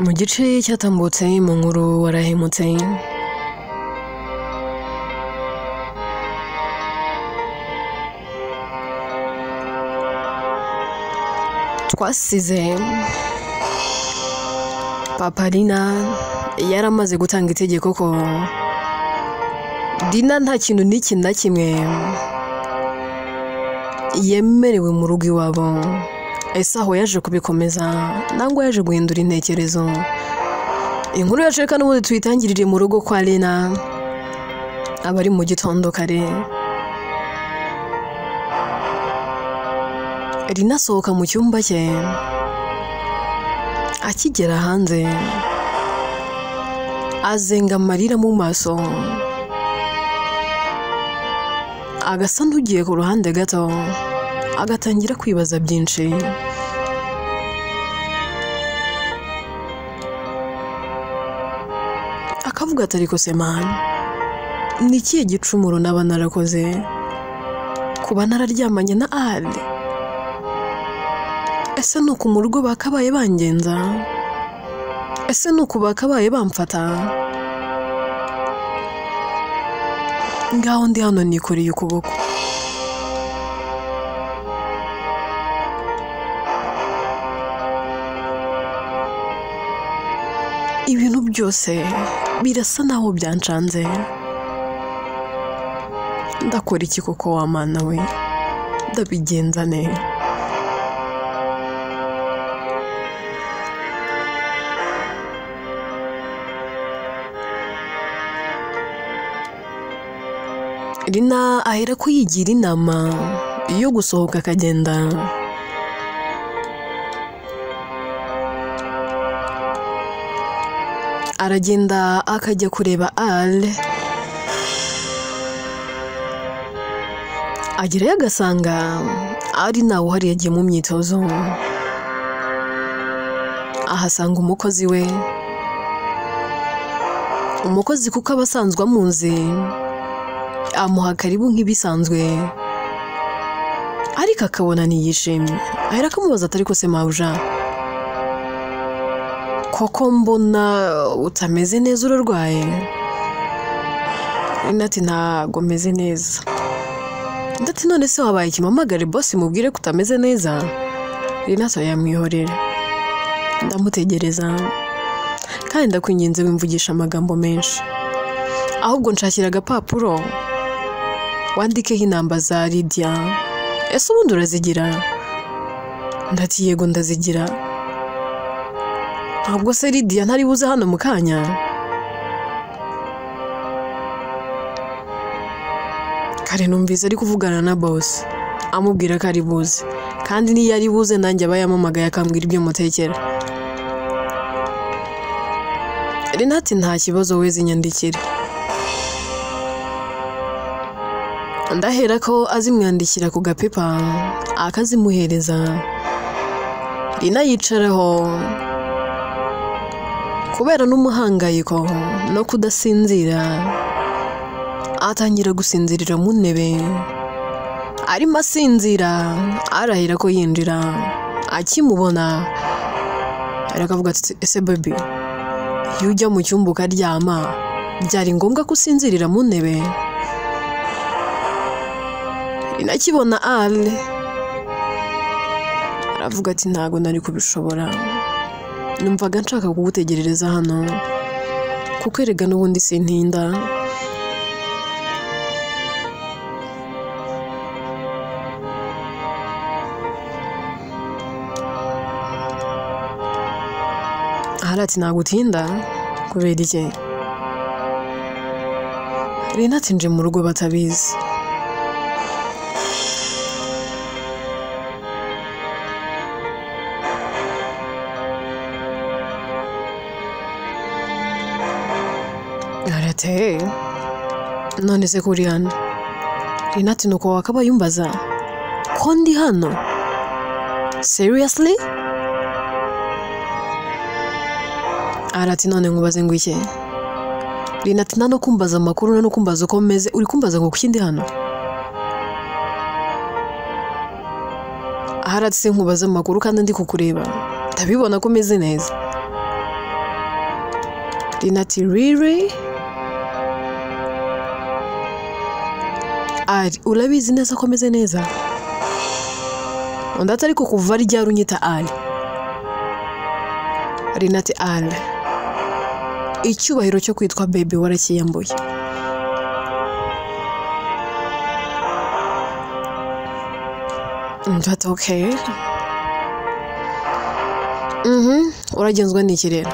Mu gice cyatambutse mu nkuru warahemutse, twasize Papa Lina yaramaze gutanga itegeko ko Dina nta kintu n'iki na kimwe yemerewe mu rugo iwabo. Ese aho yaje kubikomeza nangwa yaje guhindura intekerezo? Inkuru yacu reka n'ubundi tuyitangirire mu rugo kwa Lina, abari mu gitondo kare. Lina asohoka mu cyumba cye, akigera hanze azenga amarira mu maso, agasa n'ugiye ku ruhande gato, agatangira kwibaza byinshi. Akavuga ati ariko se man, ni ikihe gicumuro naba narakoze kuba nararyamanye na Ali? Ese ni uku mu rugo bakabaye bangenza? Ese ni uku bakabaye bamfata? Ngaho ndi hano nikoreye ukuboko. Ibintu byose birasa naho byancanze. Ndakora iki koko wa mana we? Ndabigenza ne? Lina ahera ko yigira inama yo gusohoka akagenda. Aragenda akajya kureba Al. Agerayo agasanga ari nawe uhari yagiye mu myitozo. Ahasanga umukozi we. Umukozi kuko aba asanzwe amuzi, amuha karibu nk'ibisanzwe, ariko akabona ntiyishimye. Ahera akamubaza ati ariko se mabuja, koko mbona utameze neza, urarwaye? Lina ati ntago meze neza. Ndati none se wabaye ikimpamagare boss mubwire ko utameze neza? Lina ati yamwihorera, ndamutegereza kandi ndakwinginze wimvugisha amagambo menshi, ahubwo nshakira agapapuro wandikeho inamba za Lydia. Ese ubundi urazigira? Ndati yego ndazigira. Ntabwo se Lydia ntari buze hano mu kanya? Kare numvise ari kuvugana na boss amubwira ko ari buze, kandi niyo ari buze nanjye aba yampamagaye akambwira ibyo mutekera. Lina ati nta kibazo we zinyandikire. Ndahera ko azimwandikira ku gapepa akazimuhereza. Lina yicaraho kubera n'umuhangayiko no kudasinzira, atangira gusinzirira mu ntebe. Arimo asinzira arahera ko yinjira, akimubona arakavuga ati ese baby, iyo ujya mu cyumba ukaryama byari ngombwa ko usinzirira mu ntebe? Lina akibona Al aravuga ati ntago nari kubishobora, numvaga nshaka kugutegerereza hano kuko erega n'ubundi sintinda. Ahari ati ntabwo utinda kubera iki? Lina ati nje mu rugo batabizi. Arate none se kuri hano? Lina ati nuko wakabaye umbaza ko ndi hano? Seriously? Arati none nkubaze ngo iki? Lina ati nta no kumbaza amakuru, nta no kumbaza uko meze, uri kumbaza ngo kuki ndi hano? Arati se nkubaza amakuru kandi ndi kukureba, ndabibona ko meze neza. Rina ati riri Ari urabizi neza ko ameze neza? Undi ati ariko kuva ryari unyita Ali? Rina ati Ali, icyubahiro cyo kwitwa baby warakiyambuye. Undi ati okay. Uragenzwa n'iki rero?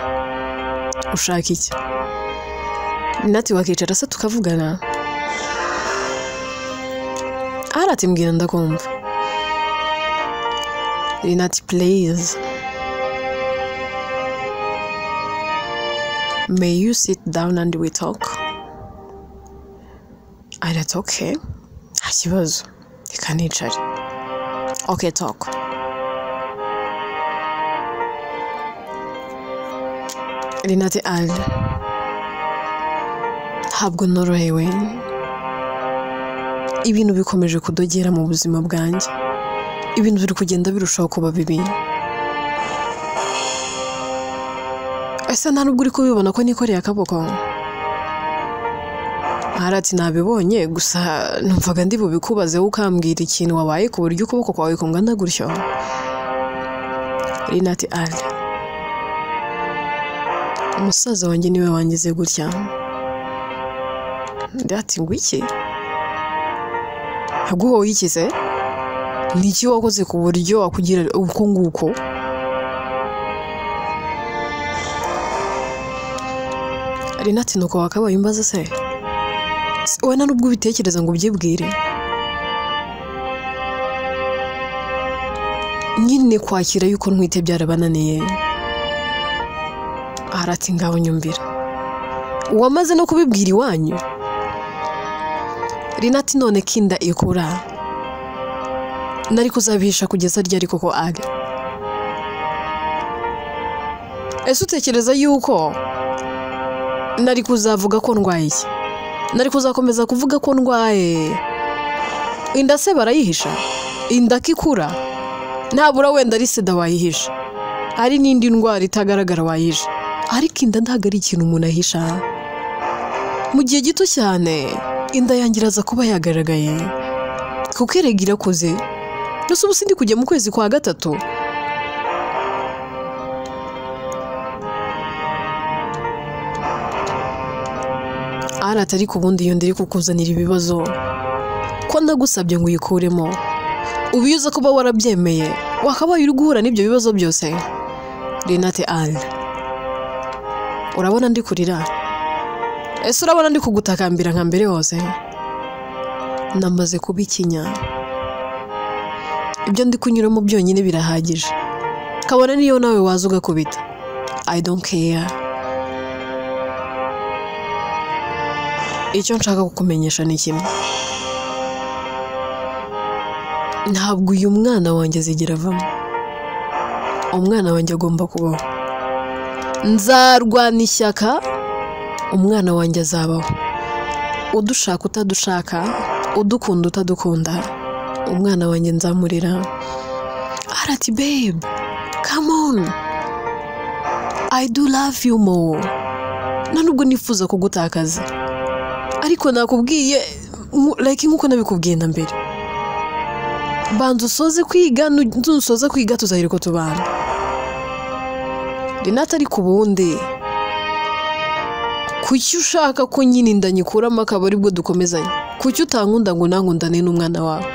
Ushaka iki? Rina ati wakicara se tukavugana? Ari ati mbwira ndakumva. Rina ati please, may you sit down and we talk? Ari ati okay, nta kibazo, reka nicare. Okay, talk. Rina ati Ali, ntabwo norohewe, ibintu bikomeje kudogera mu buzima bwanjye, ibintu biri kugenda birushaho kuba bibi. Ese nta nubwo uri kubibona ko nikoreye akaboko? Ari ati nabibonye, gusa numvaga ndi bubikubazeho ukambwira ikintu wabaye ku buryo ukuboko kwawe kungana gutyo. Rina ati Ali, umusaza wanjye niwe wangize gutya. Undi ati ngo iki? Yaguhoye iki se? Ni iki wakoze ku buryo wakugira uko nguko? Rina ati nuko wakabaye umbaza se? Wowe nta nubwo ubitekereza ngo ubyibwire. Nyine kwakira yuko ntwite byarabananiye. Ari ati ngaho nyumvira, wamaze no kubibwira iwanyu? Rina ati none kinda ikura, nari kuzabihisha kugeza ryari koko Ali? Ese utekereza yuko nari kuzavuga ko ndwaye iki? Nari kuzakomeza kuvuga ko ndwaye? Inda se barayihisha? Inda kikura? Ntabura wenda ari sida wayihisha, hari n'indi ndwara itagaragara wayihisha, ariko inda ntabwo ari ikintu umuntu ahisha. Mu gihe gito cyane inda yanjye iraza kuba yagaragaye, kuko erega irakuze. Nose ubu sindi kujya mu kwezi kwa 3. Ari ati ariko ubundi iyo ndiri kukuzanira ibibazo, ko ndagusabye ngo uyikuremo, ubu iyo uza kuba warabyemeye wakabaye uri guhura n'ibyo bibazo byose. Rina ati Ali, urabona ndi kurira? Ese urabona ndi kugutakambira nka mbere hose? Namaze kuba ikinya, ibyo ndi kunyuramo byonyine birahagije, kabone niyo nawe waza ugakubita, I don't care. Icyo nshaka kukumenyesha ni kimwe, ntabwo uyu mwana wanjye azigera avamo. Umwana wanjye agomba kubaho, nzarwana ishyaka, umwana wanjye azabaho. Udushaka utadushaka, udukunda utadukunda, umwana wanjye nzamurera. Ari ati babe, come on, I do love you more. Nta nubwo nifuza kugutakaza, ariko nakubwiye like nkuko nabikubwiye na mbere, banza usoze kwiga, nusoza kwiga tuzahiriko tubana. Rina ati ariko ubundi kuki ushaka ko nyine inda nyikuramo akaba aribwo dukomezanya? Kuki utankunda ngo nankundane n'umwana wawe?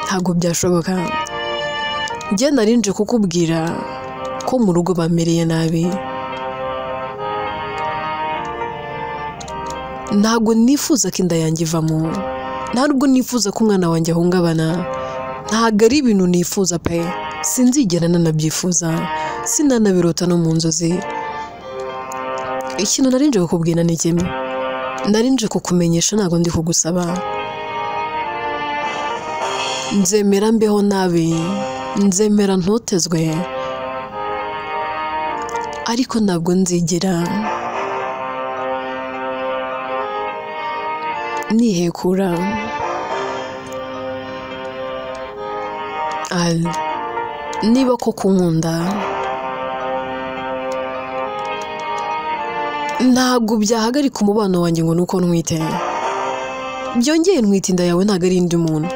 Ntabwo byashoboka. Njye narinje kukubwira ko mu rugo bamereye nabi. Ntabwo nifuza ko inda yanjye ivamo, nta nubwo nifuza ko umwana wanjye ahungabana. Ntabwo ari ibintu nifuza pe, sinzigera nanabyifuza, sinanabirota no mu nzozi. Ikintu narinje kukubwira ni kimwe, narinje kukumenyesha, ntabwo ndi kugusaba. Nzemera mbeho nabi, nzemera ntotezwe, ariko ntabwo nzigera nihekura. Niba koko unkunda, Ntabwo byahagarika umubano wanjye ngo nuko ntwite. Byongeye ntwite inda yawe ntabwo ari indi muntu.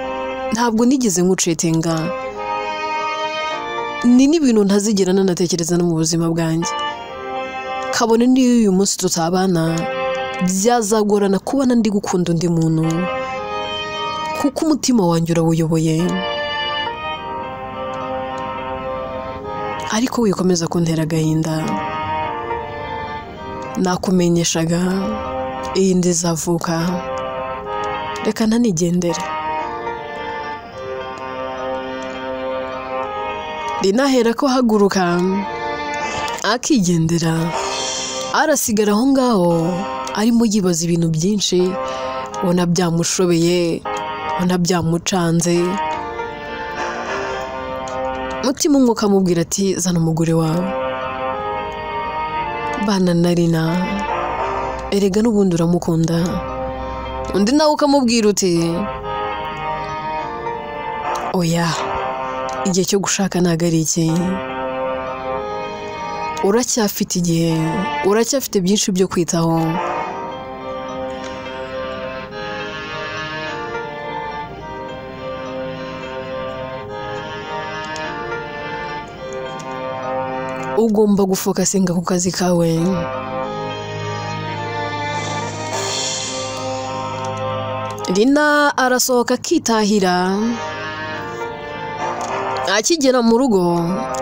Ntabwo nigeze nkucetinga. Ni n'ibintu ntazigera nanatekereza no mu buzima bwanjye. Kabone niyo uyu munsi tutabana, byazagorana kubona ndi gukunda undi muntu, kuko umutima wanjye urawuyoboye. Ariko wikomeza kuntera agahinda. Nakumenyeshaga iyi nda izavuka, reka ntanigendere. Rinahera ko haguruka akigendera, arasigara aho ngaho arimo yibaza ibintu byinshi, ubona byamushobeye, ubona byamucanze. Mutima umwe ukamubwira ati zana umugore wawe, bana na Rina, erega n'ubundi uramukunda. Undi nawe ukamubwira uti oya, igihe cyo gushaka ntabwo ari iki, uracyafite igihe, uracyafite byinshi byo kwitaho. Ugomba gufokasinga ku kazi kawe. Rina arasohoka akitahira. Akigera mu rugo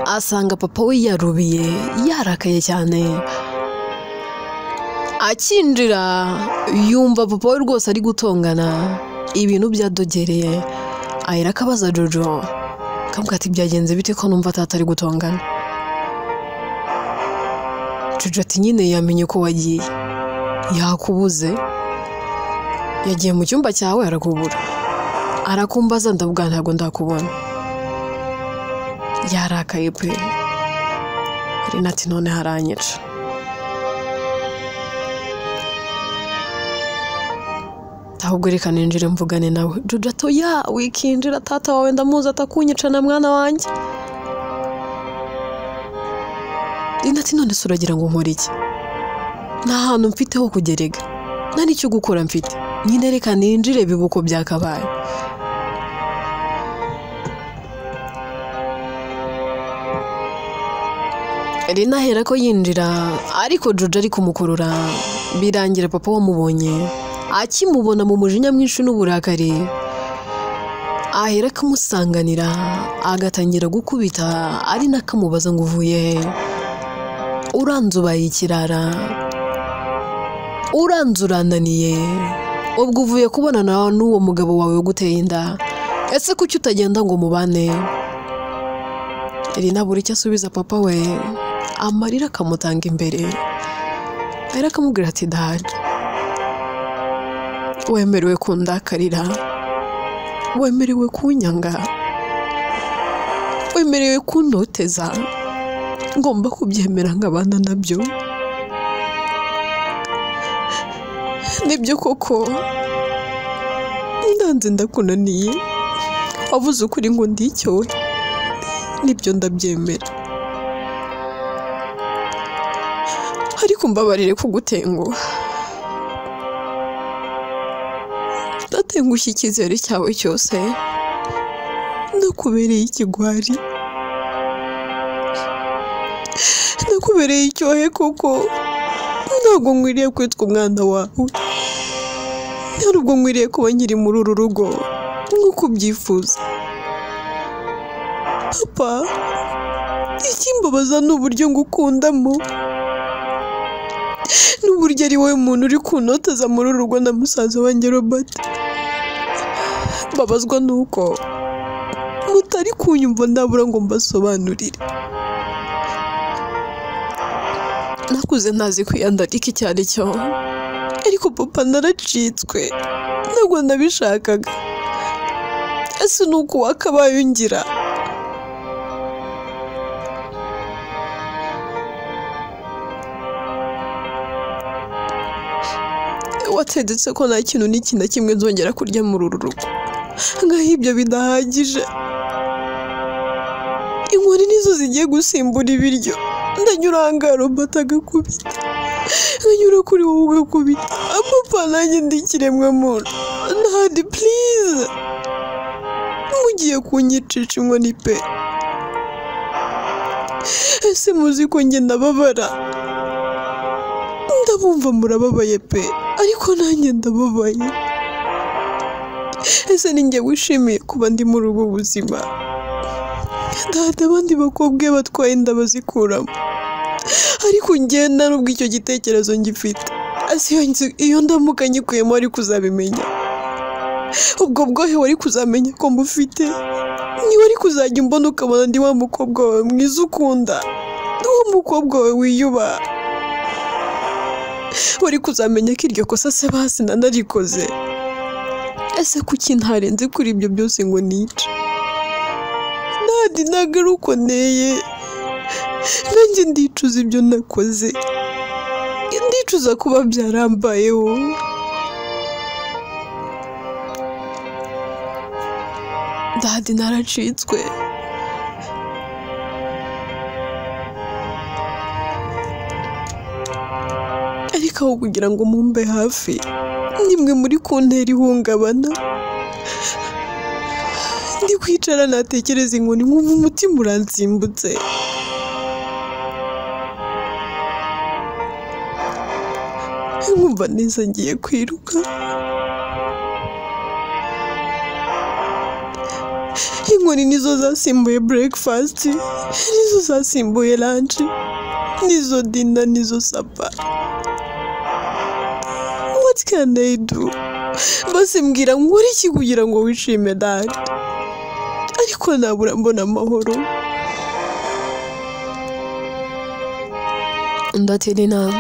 asanga papa we yarubiye, yarakaye cyane. Akinjira yumva papa we rwose ari gutongana, ibintu byadogereye. Ahera akabaza Jojo, akamubwira ati byagenze bite ko numva tata ari gutongana? Jojo ati nyine yamenye ko wagiye, yakubuze, yagiye mu cyumba cyawe arakubura, arakumbaza ndavuga ntabwo ndakubona. Yarakaye pe. Rina ati none haranyica. Ahubwo reka ninjire mvugane nawe. Jojo ati oya, wikinjira, tata wawe ndamuzi atakunyica na mwana wanjye. Rina ati none se uragira ngo nkore iki? Nta hantu mfite ho kugerega, nta n'icyo gukora mfite. Nyine reka ninjire bibe uko byakabaye. Rina ahera ko yinjira, ariko Jojo ari kumukurura. Birangira papa wamubonye, akimubona mu mujinya mwinshi n'uburakari, ahera akamusanganira, agatangira gukubita, ari nakamubaza ngo uvuye he? Uranze ubaye ikirara, uranze urananiye, ubwo uvuye kubonana n'uwo mugabo wawe uguteye inda, ese kuki utagenda ngo mubane? Rina buri icyo asubiza papa we, amarira akamutanga imbere. Ahera akamubwira ati dad, wemerewe kundakarira, wemerewe kunyanga, wemerewe kuntoteza, ngomba kubyemera nkabana nabyo. Nibyo koko ndanze ndakunaniye, wavuze ukuri ngo ndicyohe, nibyo ndabyemera, ariko mbabarire kugutenguha. Ndatengushye icyizere cyawe cyose, nakubereye ikigwari, nakubereye icyohe koko. Ntabwo nkwiriye kwitwa umwana wawe, ntabwo nkwiriye kuba nkiri muri uru rugo nk'uko ubyifuza. Papa, ikimbabaza ni uburyo ngukundamo, n'uburyo ari wowe muntu uri kunoteza muri uru rugo na musaza wanjye Robert. Mbabazwa nuko mutari kunyumva ndabura ngo mbasobanurire. Nakuze ntazi kwiyandarika icyo ari cyo, ariko papa naracitswe, ntabwo nabishakaga. Ese ni uko wakabaye ungira? Wategetse ko nta kintu n'iki na kimwe nzongera kurya muri uru rugo, nkaho ibyo bidahagije. Inkoni nizo zigiye gusimbura ibiryo, ndanyura ahangaha Robert agakubita. Nkanyura kuri wowe ugakubita. Papa nanjye ndi ikiremwamuntu. Daddy please. Mugiye kunyicisha inkoni pe. Ese muzi ko njye ndababara? Ndabumva murababaye pe, ariko nanjye ndababaye. Ese ni njye wishimiye kuba ndi muri ubu buzima? Dada abandi bakobwa iyo batwaye inda bazikuramo, ariko njye nta nubwo icyo gitekerezo ngifite. Ese iyo ndamuka nyikuyemo wari kuzabimenya? Ubwo bwohe wari kuzamenya ko mbufite? Niba wari kuzajya umbona ukabona ndi wa mukobwa wawe mwiza ukunda, wa mukobwa wawe wiyubaha, wari kuzamenya ko iryo kosa se basi nanarikoze. Ese kuki ntarenze kuri ibyo byose ngo nice? Daddy ntabwo ari uko nteye, nanjye ndicuza ibyo nakoze, ndicuza kuba byarambayeho. Daddy naracitswe. Ariko aho kugira ngo mumbe hafi, nimwe muri kuntera ihungabana. Ndi kwicara natekereza inkoni nkumva umutima uransimbutse. Nkumva neza ngiye kwiruka. Inkoni nizo zasimbuye breakfast, nizo zasimbuye lunch, nizo dinner, nizo supper. What can I do? Basi mbwira nkore iki kugira ngo wishime dad? Ariko nabura mbona amahoro. Undi Lina,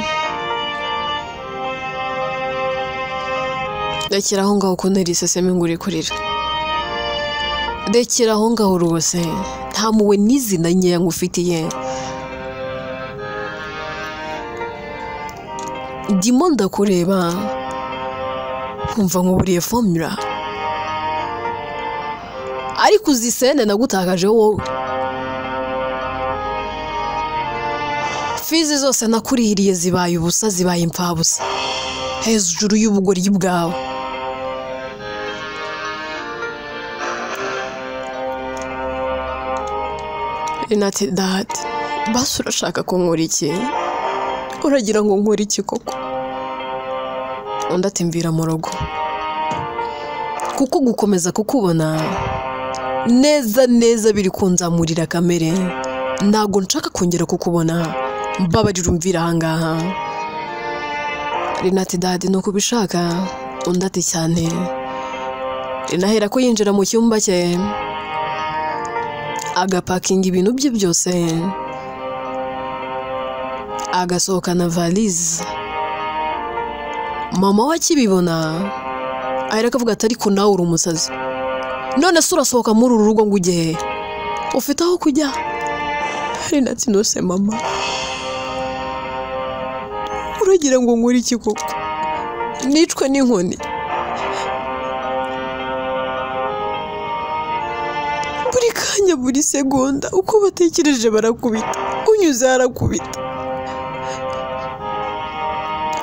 rekera aho ngaho kuntera iseseme ngo uri kurira. Rekera aho ngaho rwose, nta mpuhwe n'izina nkeya ngufitiye. Ndimo ndakureba nkumva nkuburiye formula, ariko uzisende nagutakaje wowe. Fizi zose nakurihiriye zibaye ubusa, zibaye impfabusa hejuru y'ubugoryi bwawe. Lina ati dad, basi urashaka ko nkora iki? Uragira ngo nkore iki koko? Undi ati mvira mu rugo, kuko gukomeza kukubona neza neza biri kunzamurira kamere. Ntabwo nshaka kongera kukubona, mbabarira umvira ahangaha. Lina ati dad ni uko ubishaka? Undi ati cyane. Lina ahera ko yinjira mu cyumba cye, agapakinga ibintu bye byose, agasohokana valise. Mama we akibibona ahera akavuga ati ariko nawe uri umusazi, none se urasohoka muri uru rugo ngo ujye he? Ufite aho kujya? Lina ati nose mama, uragira ngo nkore iki koko? Nicwe n'inkoni? Buri kanya, buri segonda, uko batekereje barakubita, unyuze arakubita.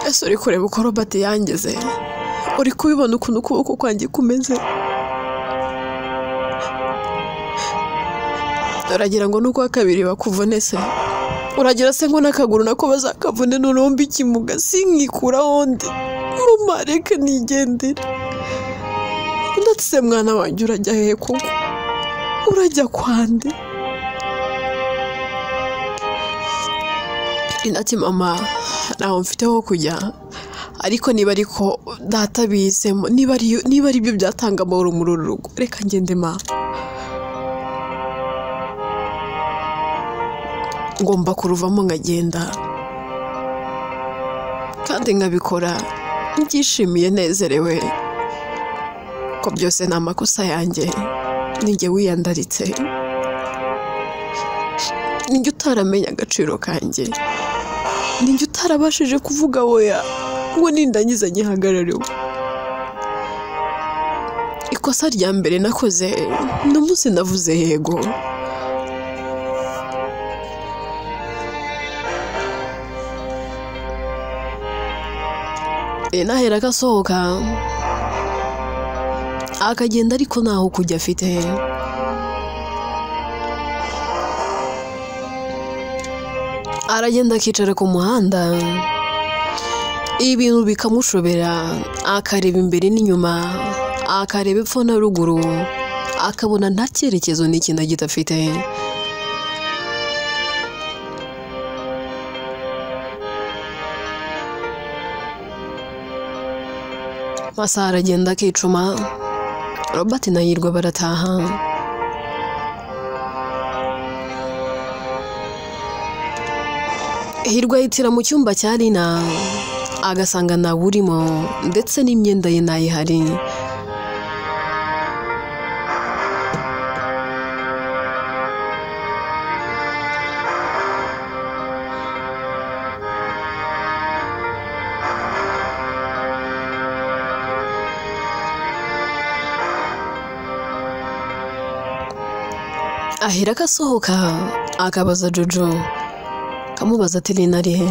Ese uri kureba uko Robert yangeze? Uri kubibona ukuntu ukuboko kwanjye kumeze? Uragira ngo nuko kabiri bakuvune se? Uragira se ngo n'akaguru nako bazakavune noneho mbe ikimuga sinkikuraho ndi? Mama reka nigendere. Undi ati se mwana wanjye urajya hehe koko? Urajya kwande? Lina ati mama ntaho mfite ho kujya, ariko niba ariko data bihisemo, niba ari byo byatanga amahoro muri uru rugo, reka ngende ma. Ngomba kuruvamo nkagenda, kandi nkabikora mbyishimiye nezerewe, ko byose ni amakosa yanjye, ninjye wiyandaritse, ninjye utaramenya agaciro kanjye, ninjye utarabashije kuvuga oya ngo nindangiza nyihagarareho. Ikosa rya mbere nakoze ni umunsi navuze yego. Rina ahera agasohoka akagenda ariko ntaho kujya afite. Aragenda akicara ku muhanda, ibintu bikamushobera, akareba imbere n'inyuma, akareba epfo na ruguru, akabona nta cyerekezo n'ikintu gito afite. Amasaha aragenda akicuma, Robert na Hirwa barataha. Hirwa yitira mu cyumba cya Rina, agasanga ntawe urimo ndetse n'imyenda ye ntayihari. Ahera agasohoka akabaza Jojo, akamubaza ati Rina ari he?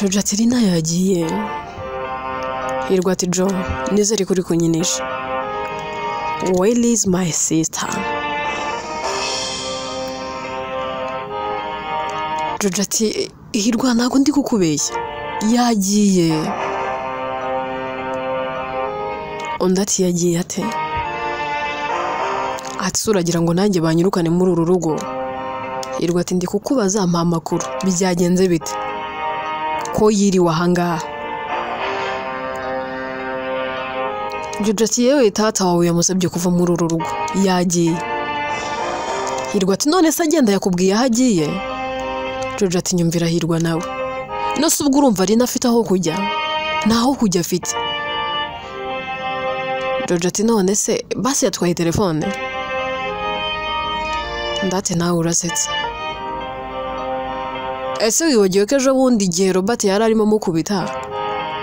Jojo ati Rina yagiye. Hirwa ati Jo, nizere ko uri kunyinisha. Where is my sister? Jojo ati Hirwa ntabwo ndi kukubeshya, yagiye. Undi ati yagiye ate? Ati uragira ngo nanjye banyirukane muri uru rugo? Hirwa ati ndi kukubaza mpa amakuru, byagenze bite ko yiriwe ahangaha? Jojo ati yewe tata wawe yamusabye kuva muri uru rugo, yagiye. Hirwa ati none se agenda yakubwiye aho agiye? Jojo ati nyumvira Hirwa nawe, nose ubwo urumva Rina afite aho kujya? Ntaho kujya afite. Jojo ati none se basi yatwaye telefone? Ndate nawe urasetse. Ese wibagiwe ko ejo bundi igihe Robert yari arimo amukubita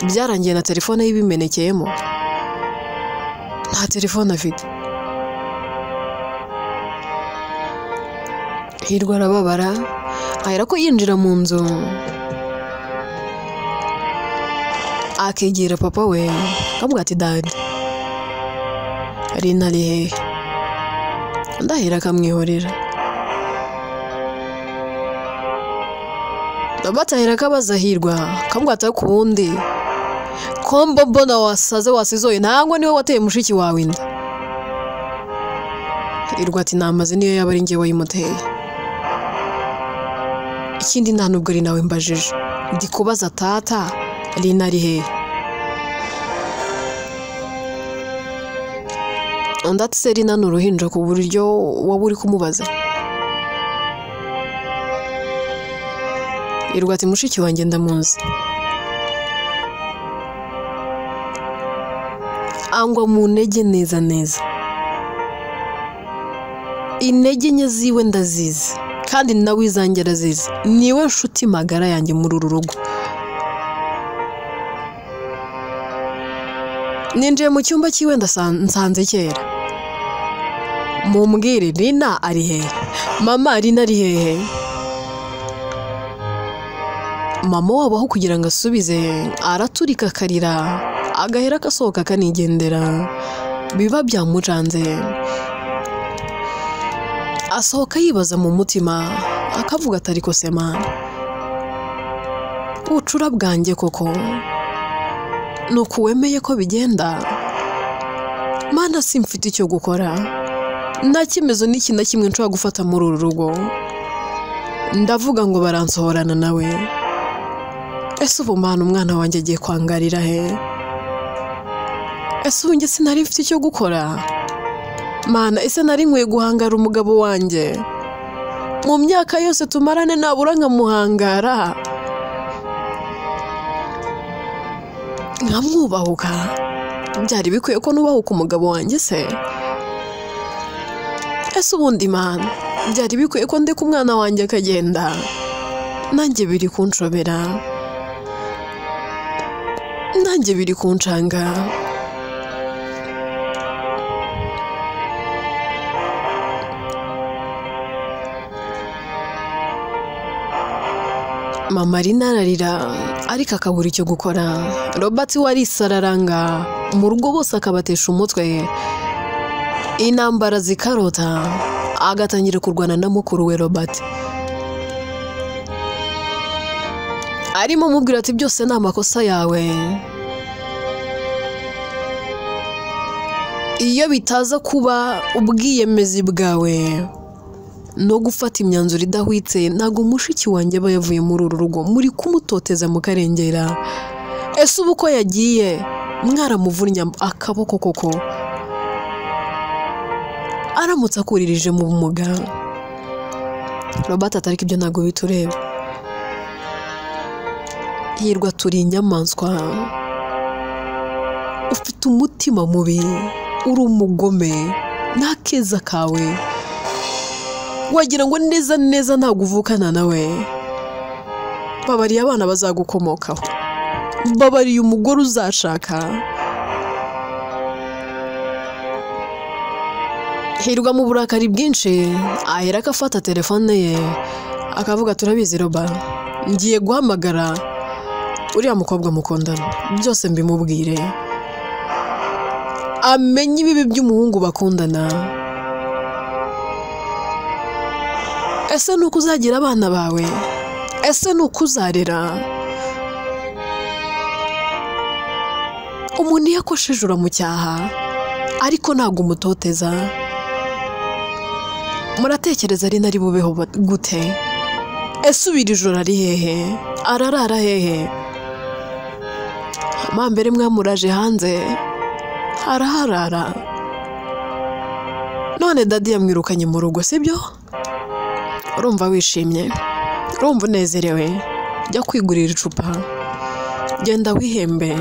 byarangiye na telefone ye ibimenekeyemo? Nta telefone afite. Hirwa arababara, ahera ko yinjira mu nzu akegera papa we akavuga ati dad, Rina ari hehe? Ndahera akamwihorera. Robert ahera akabaza Hirwa akavuga ati ariko ubundi ko mbona wasaze wasizoye, ntabwo niwe wateye mushiki wawe inda? Hirwa ati namaze niyo yaba ari njye wayimuteye. Ikindi nta nubwo ari nawe mbajije, ndi kubaza tata Rina ari hehe? Undi ati se Rina ni uruhinja ku buryo waba uri kumubaza? Hirwa ati mushiki wanjye ndamuzi, angwa mu ntege neza neza, intege nke ziwe ndazizi kandi nawe izanjye arazizi, niwe nshuti magara yanjye muri uru rugo. Ninjiye mu cyumba cyiwe nsanze kera. Mumbwire Rina ari hehe? Mama Rina ari hehe? Mama wabo aho kugira ngo asubize araturika akarira, agahera agasohoka akanigendera, biba byamucanze. Asohoka yibaza mu mutima akavuga ati ariko se mana, ubucura bwanjye koko nuko wemeye ko bigenda? Mana simfite icyo gukora, nta cyemezo n'iki na kimwe nshobora gufata muri uru rugo, ndavuga ngo baransohorana nawe. Ese ubu mana umwana wanjye agiye kwangarira he? Ese ubu njye sinari mfite icyo gukora? Mana ese nari nkwiye guhangara umugabo wanjye? Mu myaka yose tumarane nabura nkamuhangara, nkamwubahuka? Byari bikwiye ko nubahuka umugabo wanjye se? Ese ubundi mana byari bikwiye ko ndeka umwana wanjye akagenda? Nanjye biri kunshobera, nanjye biri kuncanga. Mama Rina ararira Ariko akabura icyo gukora. Robert we arisararanga mu rugo bose akabatesha umutwe, intambara zikarota, agatangira kurwana na mukuru we Robert. Arimo amubwira ati byose ni amakosa yawe, iyo bitaza kuba ubwiyemezi bwawe no gufata imyanzuro idahwitse ntabwo mushiki wanjye aba yavuye muri uru rugo, muri kumutoteza mukarengera. Ese ubu ko yagiye mwaramuvunnye akaboko koko, aramutse akuririje mu bumuga? Robert ati ariko ibyo ntabwo bitureba. Hirwa turi inyamaswa, ufite umutima mubi, uri umugome, nta keza kawe, wagira ngo neza neza ntabwo uvukana nawe. Babariye abana bazagukomokaho, babariye umugore uzashaka. Hirwa mu burakari bwinshi ahera akafata telefone ye akavuga turabizi Roba, ngiye guhamagara uriya mukobwa mukundana byose mbimubwire, amenye ibibi by'umuhungu bakundana. Ese nuko uzagira abana bawe? Ese nuko uzarera? Umuntu iyo akosheje uramucyaha, ariko ntabwo umutoteza. Muratekereza ari nari bubeho gute? Ese ubira ijoro ari hehe? Ararara hehe? Mambere mwamuraje hanze araharara, none dadi yamwirukanye mu rugo, sibyo? Urumva wishimye, urumva unezerewe, jya kwigurira icupa, genda wihembe.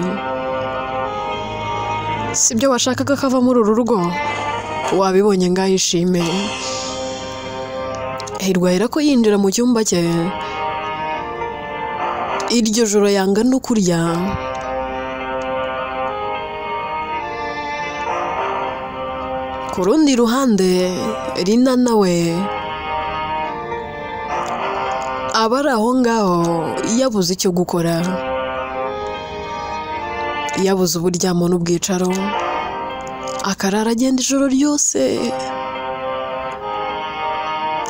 Sibyo washakaga kava muri uru rugo? Wabibonye, ngayishime. Hirwa ahera ko yinjira mu cyumba cye. Iryo joro yanga no kurya. Ku rundi ruhande Rina nawe aba ari aho ngaho yabuze icyo gukora, yabuze uburyamo n'ubwicaro, akarara agenda ijoro ryose,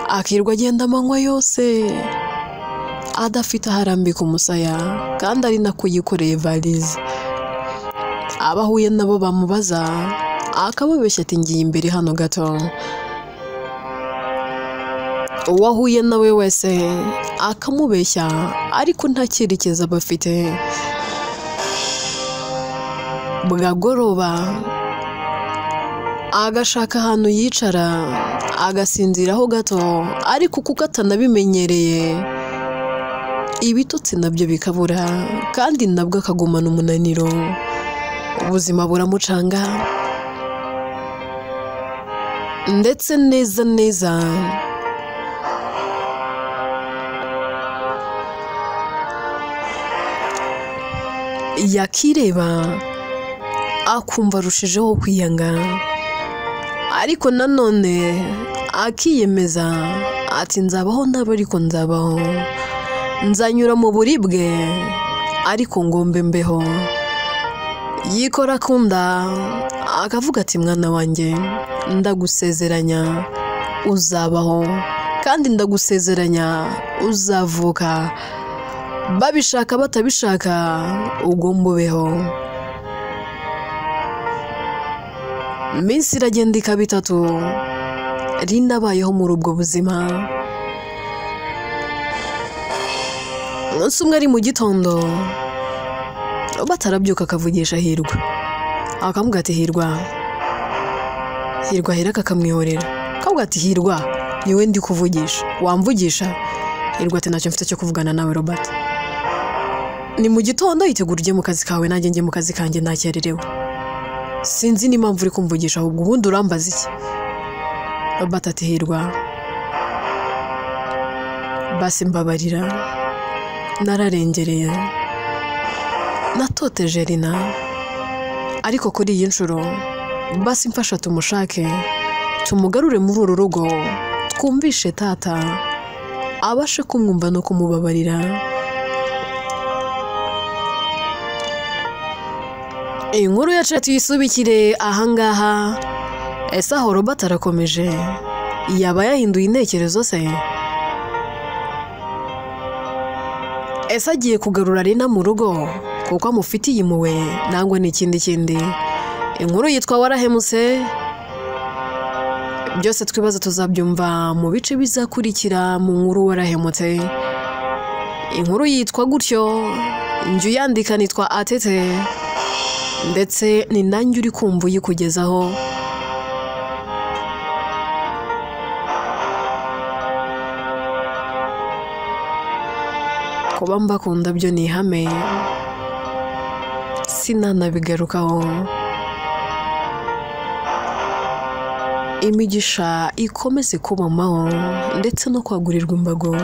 akirwa agenda amanywa yose, adafite aho arambika umusaya, kandi ari nako yikoreye valize. Abahuye nabo bamubaza akababeshya ati ngiye imbere hano gato. Uwo ahuye nawe wese akamubeshya, ariko nta cyerekezo aba afite. Bwagoroba agashaka ahantu yicara agasinziraho gato, ariko kuko atanabimenyereye ibitotsi nabyo bikabura, kandi nabwo akagumana umunaniro, ubuzima buramucanga. Ndetse neza neza yakireba akumva arushijeho kwiyanga, ariko nanone akiyemeza ati nzabaho ntabwo ariko nzabaho, nzanyura mu buribwe ariko ngombe mbeho. Yikora akunda akavuga ati mwana wanjye ndagusezeranya uzabaho, kandi ndagusezeranya uzavuka, babishaka batabishaka ugomba ubeho. Iminsi iragenda ikaba itatu, Rina abayeho muri ubwo buzima. Umunsi umwe ari mu gitondo, Robert arabyuka akavugisha Hirwa, akamubwira ati Hirwa. Hirwa ahera akamwihorera, akamubwira ati Hirwa niwe ndi kuvugisha, wamvugisha? Hirwa ati ntacyo mfite cyo kuvugana nawe Robert. Ni mu gitondo, yitegura ujye mu kazi kawe, nanjye njye mu kazi kanjye ntakererewe. Sinzi n'impamvu uri kumvugisha, ahubwo ubundi urambaza iki? Robert ati Hirwa basi mbabarira, nararengereye, natoteje Rina, ariko kuri iyi nshuro basi mfasha tumushake, tumugarure muri uru rugo, twumvishe tata abashe kumwumva no kumubabarira. Inkuru yacu tuyisubikire ahangaha. Ese aho Robert arakomeje? Yaba yahinduye intekerezo se? Ese agiye kugarura Rina mu rugo kuko amufitiye impuhwe nangwa ni ikindi kindi? Inkuru yitwa Warahemutse. Byose twibaza tuzabyumva mu bice bizakurikira mu nkuru Warahemutse. Inkuru yitwa gutyo, njye uyandika nitwa Atete, ndetse ni nanjye uri kumva uyikugezaho. Kuba mbakunda byo ni ihame, sinanabigarukaho. Imigisha ikomeze kubamaho ndetse no kwagurirwa imbago.